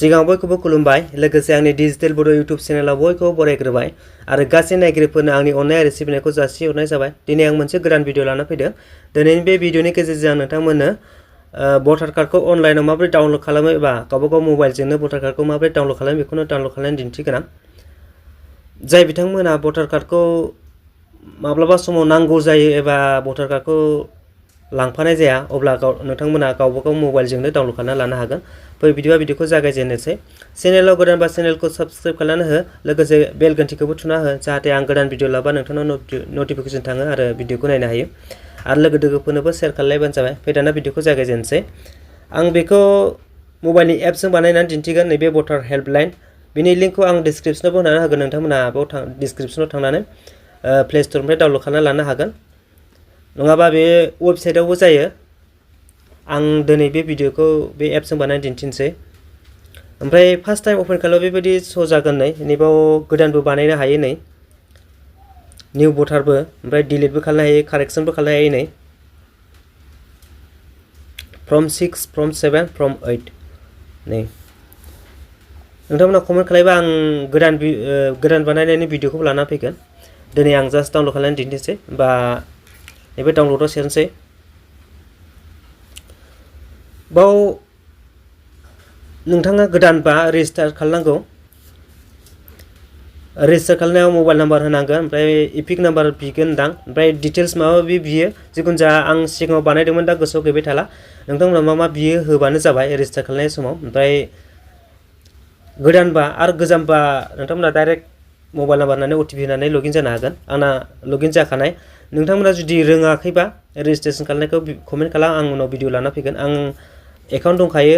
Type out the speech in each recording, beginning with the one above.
सिगाङाव बयखौबो खुलुमबाय लोगोसे आंनि डिजिटेल बड' इउट्युब चेनेलाव बयखौबो बरायग्रोबाय आरो गासै नायगिरिफोरनो आंनि अननाय आरो सिबिनायखौ जासिहरनाय जाबाय। दिनै आं मोनसे गोदान भिडिअ लाना फैदों। दिनैनि बे भिडिअनि गेजेरजों आं नोंथांमोननो भटार कार्डखौ अनलाइनाव माबोरै डाउनलड खालामो एबा गावबागाव मबाइलजोंनो भटार कार्डखौ माबोरै डाउनलड खालामो बेखौनो डाउनलड खालामनानै दिन्थिगोन आं। जाय बिथांमोना भटार कार्डखौ माब्लाबा समाव नांगौ जायो एबा भटार कार्डखौ लांफानाय जाया अब्ला नोंथांमोना गावबागाव मबाइलजोंनो डाउनलड खालामना लानो हागोन। फै बिदिबा भिडिअखौ जागायजेननोसै। चेनेलाव गोदानबा चेनेलखौ साबस्क्राइब खालामना हो लोगोसे बेल घन्टिखौबो थुना हो जाहाथे आं गोदान भिडिअ लाबा नोंथांनाव नटिफिकेसन थाङो आरो भिडिअखौ नायनो हायो आरो लोगो दोगोफोरनोबो शेयार खालामलायबानो जाबाय। फै दाना भिडिअखौ जागायजेननोसै। आं बेखौ मबाइलनि एपजों बानायनानै दिन्थिगोन। नैबे भटार हेल्पलाइन बिनि लिंकखौ आं डिसक्रिपसनावबो होनानै होगोन। नोंथांमोना बेयाव डिसक्रिपसनाव थांनानै प्ले स्टरनिफ्राय डाउनलड खालामना लानो हागोन नङाबा बे वेबसाइटआवबो जायो। आं दिनै बे भिडिअखौ बे एपजों बानायनानै दिन्थिनोसै। ओमफ्राय फार्स्ट टाइम अपेन खालामोबा बेबायदि श' जागोन नै नैबाव गोदानबो बानायनो हायो नै निउ भटारबो ओमफ्राय डिलिटबो खालामनो हायो कारेक्सनबो खालामनो हायो नै फ्रम 6 फ्रम 7 फ्रम 8 नै नोंथांमोना कमेन्ट खालामबा आं गोदान बानायनायनि भिडिअखौबो लाना फैगोन। दिनै आं जास्ट डाउनलड खालामनानै दिन्थिनोसै बा नैबे डाउनलडआव सेरनोसै। बाव नोंथाङा गोदानबा रेजिस्टार खालामनांगौ। रेजिस्टार खालामनायाव मबाइल नाम्बार होनांगोन ओमफ्राय इपिक नाम्बार बिगोनदां ओमफ्राय डिटेल्स माबा माबि बियो जिखुनु जाया आं सिगाङाव बानायदोंमोन दा गोसोआव गैबाय थाला। नोंथांमोना मा बियो होबानो जाबाय रेजिस्टार खालामनाय समाव। ओमफ्राय गोदानबा आरो गोजामबा नोंथांमोना डाइरेक्ट मबाइल नाम्बार होनानै अटिपि होनानै लगइन जानो हागोन। आंना लगइन जाखानाय। नोंथांमोना जुदि रोङाखैबा रेजिस्ट्रेसन खालामनायखौ कमेन्ट खालाम आं उनाव भिडिअ लाना फैगोन। आं एकाउन्ट दंखायो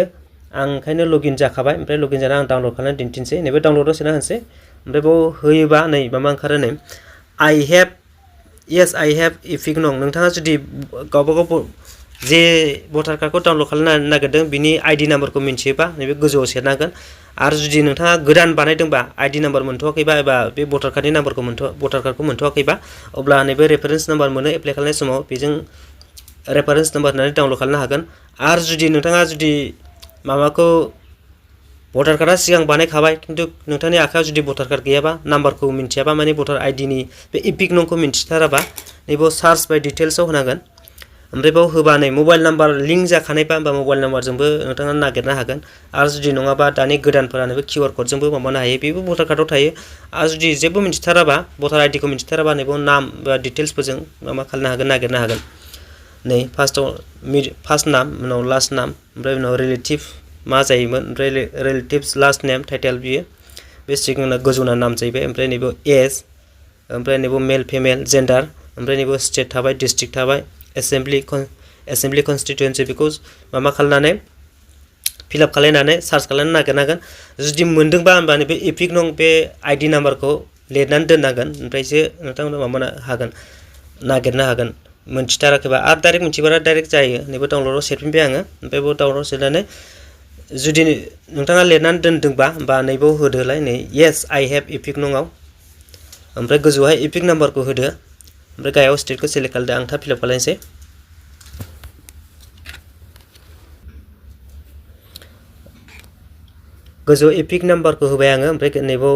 आं ओंखायनो लगइन जाखाबाय ओमफ्राय लगइन जाना आं डाउनलड खालामनानै दिन्थिनोसै। नैबे डाउनलडआव सोना होनोसै ओमफ्राय बाव होयोबा नै माबा ओंखारो नै आइ हेभ इपिक नं। नोंथाङा जुदि गावबागाव जे भटार कार्डखौ डाउनलड खालामनो नागिरदों बिनि आइडि नाम्बारखौ मिन्थियोबा नैबे गोजौआव सेरनांगोन। आरो जुदि नोंथाङा गोदान बानायदोंबा आइडि नाम्बार मोनथ'वाखैबा एबा बे भटार कार्डनि नाम्बारखौ भटार कार्डखौ मोनथ'वाखैबा अब्ला नैबे रेफारेन्स नाम्बार मोनो एप्लाइ खालामनाय समाव बेजों रेफारेन्स नाम्बार होनानै डाउनलड खालामनो हागोन। आरो जुदि नोंथाङा माबाखौ भटार कार्डआ सिगां बानायखाबाय खिन्थु नोंथांनि आखायाव जुदि भटार कार्ड गैयाबा नाम्बारखौ मिन्थियाबा माने भटार आइडिनि बे इपिक नंखौ मिन्थिथाराबा नैबाव सार्च बाय डिटेल्सआव होनांगोन। ओमफ्राय बाव होबा नै मबाइल नाम्बार लिंक जाखानायबा होमबा मबाइल नाम्बारजोंबो नोंथाङा नागिरनो हागोन। आरो जुदि नङाबा दानि गोदानफोरानोबो किउआर क'डजोंबो माबानो हायो बेबो भटार कार्डआव थायो। आरो जुदि जेबो मिन्थिथाराबा भटार आइडिखौ मिन्थिथाराबा नैबाव नाम बा डिटेल्सफोरजों माबा खालामनो हागोन नागिरनो हागोन। नै फार्स्ट नाम उनाव लास्ट नाम ओमफ्राय उनाव रिलेटिभ मा जायोमोन ओमफ्राय रिलेटिभ्स लास्ट नेम टाइटेल बियो बे सिगांना गोजौना नाम जाहैबाय। ओमफ्राय नैबाव एज ओमफ्राय नैबाव मेल फिमेल जेन्डार ओमफ्राय नैबाव स्टेट थाबाय डिस्ट्रिक्ट थाबाय एसेम्बलि कनस्टिटुयेन्सि बेखौ माबा खालामनानै फिलआप खालामनानै सार्च खालामनानै नागिरनांगोन। जुदि मोनदोंबा होमबा बे इपिक नं बे आइडि नाम्बारखौ लिरनानै दोननांगोन ओमफ्रायसो नोंथांमोना माबानो हागोन नागिरनो हागोन। मोनथिथाराखैबा आरो डाइरेक्ट मिथिबारा डाइरेक्ट जायो। नैबे डाउनलडआव सेरफिनबाय आङो ओमफ्राय बेयाव डाउनलडआव सेरनानै जुदि नोंथाङा लिरनानै दोनदोंबा होमबा नैबाव होदोलाय नै येस आइ हेभ इपिक नंआव ओमफ्राय गोजौहाय इपिक नाम्बारखौ होदो ओमफ्राय गाहायाव स्टेटखौ सेलेक्ट खालामदो। आं थाब फिलआप खालामनोसै। गोजौ इपिक नाम्बारखौ होबाय आङो ओमफ्राय नैबाव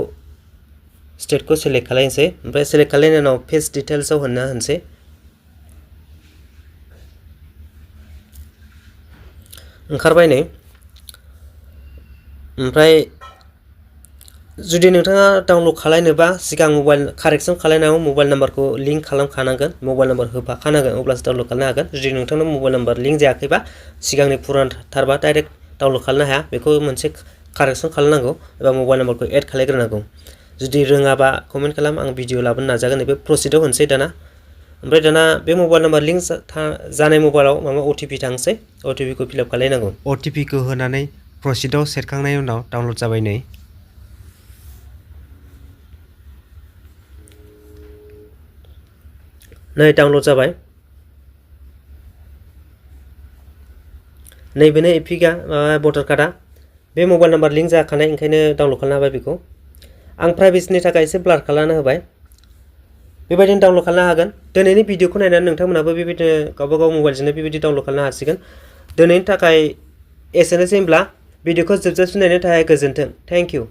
स्टेटखौ सेलेक्ट खालामनोसै ओमफ्राय सेलेक्ट खालामनायनि उनाव पेज डिटेल्सआव होनोसै। ओंखारबाय नै ओमफ्राय जुदि नोंथाङा डाउनलड खालामनोबा सिगां मबाइल कारेक्सन खालामनायाव मबाइल नाम्बारखौ लिंक खालामखानांगोन मबाइल नाम्बार होफाखानांगोन अब्लासो डाउनलड खालामनो हागोन। जुदि नोंथांनाव मबाइल नाम्बार लिंक जायाखैबा सिगांनि पुरानथारबा डाइरेक्ट डाउनलड खालामनो हाया बेखौ मोनसे कारेक्सन खालामनांगौ एबा मबाइल नाम्बारखौ एड खालामग्रोनांगौ। जुदि रोङाबा कमेन्ट खालाम आं भिडिअ लाबोनो नाजागोन। नैबे प्रसिडआव होनोसै दाना ओमफ्राय दाना बे मबाइल नाम्बार लिंक जानाय मबाइलाव माबा अटिपि थांसै अटिपिखौ फिलआप खालामनांगौ। अटिपिखौ होनानै प्रसिडआव सेरखांनायनि उनाव डाउनलड जाबाय नै डाउनलड जाबाय। नैबेनो इपिकआ भटार कार्डआ बे मबाइल नाम्बार लिंक जाखानाय ओंखायनो डाउनलड खालामनो हाबाय बेखौ। आं प्राइभेसिनि थाखाय एसे ब्लार खालामना होबाय। बेबायदिनो डाउनलड खालामनो हागोन। दिनैनि भिडिअखौ नायनानै नोंथांमोनाबो बेबायदिनो गावबागाव मबाइलजोंनो बेबायदि डाउनलड खालामनो हासिगोन। दिनैनि थाखाय एसेनोसै होमब्ला भिडिअखौ जोबजासिम नायनो थाखाय गोजोन्थों। Thank you.